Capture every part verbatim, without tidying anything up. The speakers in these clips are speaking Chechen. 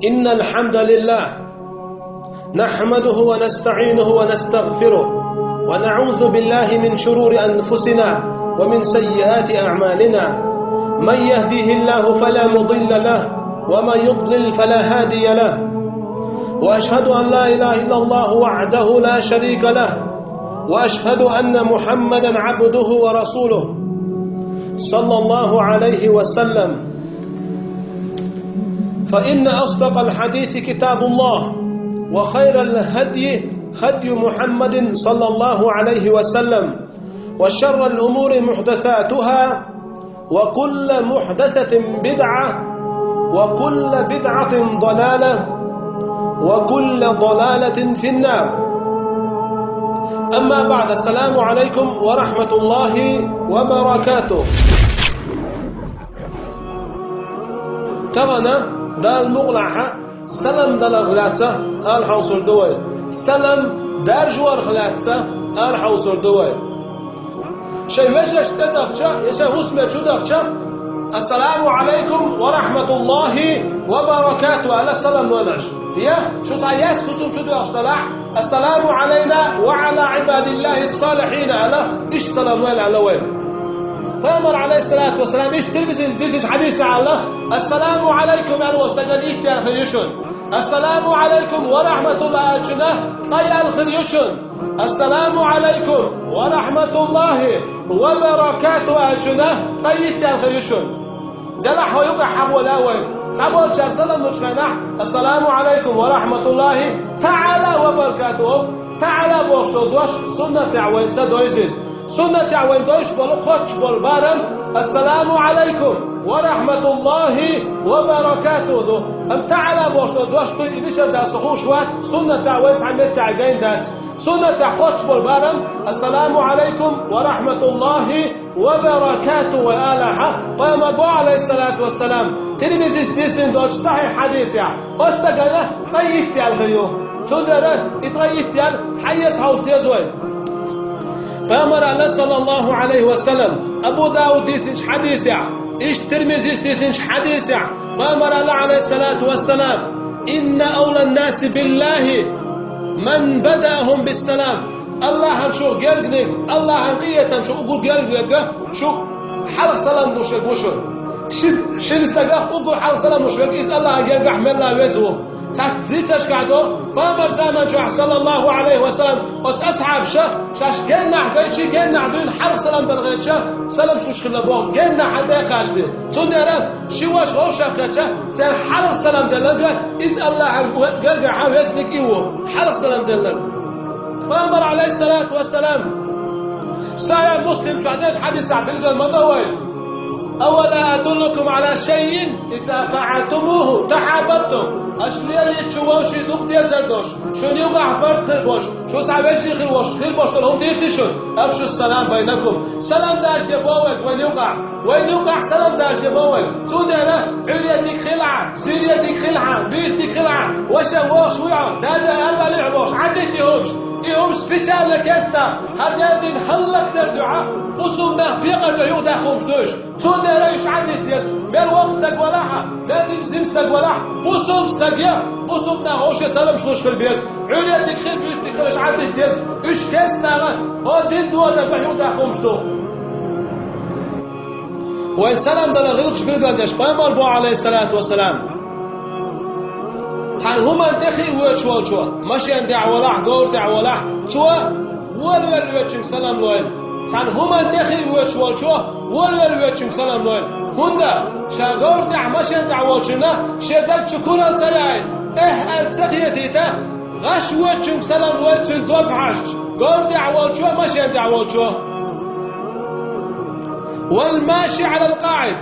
إن الحمد لله نحمده ونستعينه ونستغفره، ونعوذ بالله من شرور أنفسنا ومن سيئات أعمالنا. من يهده الله فلا مضل له، ومن يضلل فلا هادي له. وأشهد أن لا إله إلا الله وحده لا شريك له، وأشهد أن محمدا عبده ورسوله، صلى الله عليه وسلم. فإن أصدق الحديث كتاب الله، وخير الهدي هدي محمد صلى الله عليه وسلم، وشر الأمور محدثاتها، وكل محدثة بدعة، وكل بدعة ضلالة، وكل ضلالة في النار. أما بعد، السلام عليكم ورحمة الله وبركاته. Тахана Дала мукъалахь салам даларх лаьцна ала хьовсур ду вай. Салам даржорх лаьцна ала хьовсур ду вай. Шайн вежаршна тӀедахча, я шайн хӀусаме чу дахча, «Ассаламу Ӏалайкум ва рахьматуллахӀи ва баракатухӀу» аьлла салам лойла аша. Я шо цхьа яьсса хӀусам чу доьлхуш далахь, «Ассаламу Ӏалайна ва Ӏала ӀибадиллахӀи ссалихьина» аьлла, иштта салам лойла аьлла вай. Пайхамара, Ӏалайхиссалату вассалам, иштта Тирмизис дийцинчу хьадисехь аьлла: «Ассаламу Ӏалайкум» аьлла волу стагана итт яьлла хир ю шуна. «Ассаламу Ӏалайкум ва рахьматуллахӀ» аьллачунна ткъе яьлла хир ю шуна. «Ассаламу Ӏалайкум ва рахьматуллахӀи ва баракатухӀу» аьллачунна ткъе итт яьлла хир ю шуна. Делахь хьо юкъахь хьахола вай. Цхьаболчара салам лучу хенахь, «Ассаламу Ӏалайкум ва рахьматуллахӀи таӀала ва баракатухӀу», «таӀала» бохуш долу дош суннатехь вайна ца дойзу иза. Суннатехь вайна дойуш болу кхоччуш болу барам «Ассаламу Ӏалайкум ва рахьматуллахӀи ва баракатухӀу» ду. Амма «таӀала» бохуш долу дош дуй, и мичара дац хууш вац, суннатехь вайна цхьа меттехь гайна дац. Суннатехь кхоччуш болу барам «Ассаламу Ӏалайкум ва рахьматуллахӀи ва баракатухӀу» вай алахьа, Пайхамара боху, Ӏалайхиссалату вассалам, Тирмизис дийцина долчу сахьихь хьадисехь, оцу стагана ткъе итт яьлла хир ю. Цундела и ткъе итт яьлла хьан еза хьовса деза вай? Пайхамара аьлла, саллаллахӀу Ӏалайхи ва саллам, Абу Дауд дийцинчу хьадисехь, иштта Тирмизис дийцинчу хьадисехь, Пайхамара аьлла, Ӏалайхиссалату вассалам: «Инна авлан-наси биллахӀи ман бадаахӀум биссалам». Аллахьан шух гергниг, Аллахьан къинхетам шух уггар герга верг, шух хьалха салам луш верг ву шуна. Ши-, шина стагах уггар хьалха салам луш верг, иза Аллахьан гергахь мелла веза ву. Цхьацца дийцаршкахь до, Пайхамаран заман чохь, саллаллахӀу Ӏалайхи ва саллам, оцу асхьабаша шаьш геннахь гайчи, геннахь дуьйна хьалха салам дала гӀерташ, салам луш хилла боху, геннахь хьан тӀе а кхачди. Цундела ши ваша вовшах кхетча, церан хьалха салам делларг, иза Аллахьан гергахь весниг и ву, хьалха салам делларг. Пайхамара, Ӏалайхиссалату вассалам, Сахьихь Муслим чохь дечу хьадисехь билгал ма до вай: «Авала адуллукум Ӏала шайин иза фаӀалтумуху тахьаббатум». Аша лелийча вовшийн дукха дезар долуш, шуна юкъахь барт хир болуш, шу схьа вешин хир волуш, хир болуш долу хӀума дийций шуна? «Афшу салам байнакум». Салам даш де боху вайга вайна юкъахь. Вайна юкъахь салам даш де боху вайга. Цундела Ӏуьйре дика хилахь, суьйре дика хилахь, буьйса дика хилахь, ваша вогӀуш вуй хьо, дада ара валий хьо бохуш, Ӏадитта и хӀумаш. И хӀумаш специально кестта, хӀара дерриг хӀаллакдер дуьхьа, бусулба нах бекъар дуьхьа юхадаьхна хӀумаш ду уьш. Цундела уьш Ӏадитта деза. Мел воккха стаг валахь а, мел дика жима стаг валахь а, бусулба стаг я, бусулба нах вовше саламаш луш хила беза. Ӏуьйре дика хила, буьйса дика хила, уьш Ӏадитта деза. Уьш кестта, хӀо дин дода дуьхьа юхадаьхна хӀумаш ду. Вайн салам дала гӀиллакхаш билгал деш Пайхамар боху, Ӏалайхиссалату вассалам. Цхьана хӀуманна тӀе хи а воьдуш волчо, машен тӀехь валахь, говра тӀехь валахь, цо волавелла воьдучуьнга салам лойла. Цхьана хӀуманна тӀе хи а воьдуш волчо, волавелла воьдучуьнга салам лойла. ХӀунда? Ша говра тӀехь, машен тӀехь волчунна шен даг чу куралла ца яийта, эхь аьлла ца хетийта, гӀаш воьдучуьнга салам лойла цуьнан дог хьаьжча, говра тӀехь волчо, машен тӀехь волчо. «Вал маши Ӏалал къаӀид»,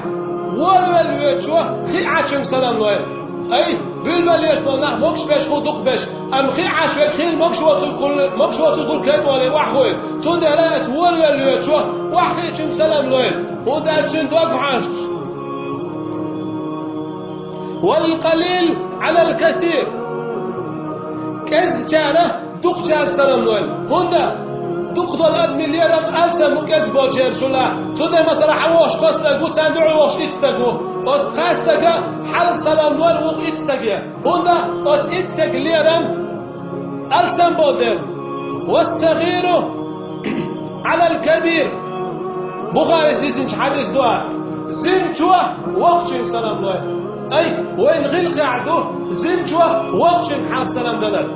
волавелла воьдучо хи Ӏачуьнга салам лойла. Ай, буьйлабелла еш болу нах могуш беш хӀун дукха беш, амма хи Ӏаш верг хин могуш воцург хуьлу, могуш воцург хуьлу кетӀоле охьахуй. Цундела оцу волавелла воьдучо охьахиъчуьнга салам лойла, хӀунда аьлча цуьнан дог хьаьжча. «Вал къалил Ӏалал касир». КӀезгачара дукхачаьрга салам лойла. ХӀунда? Дукха долу адамийн лерам алсам бу кӀезиг болчеран шула. Цу тӀе, масала, хьан вохуш кхо стаг ву, царна дуьхьал вохуш итт стаг ву. Оцу кхаа стага хьалха салам лойла вукху итт стаге. ХӀунда оцу итт стеган лерам алсам болу дела. «ВассагӀиру Ӏалал кабир». Бухарис дисинчу хьадис дуьхьа. Зинчо воккхачуьнга салам лойла. Ай, вайна гӀиллакхехь ду, зинчо воккхачуьнга хьалха салам далар.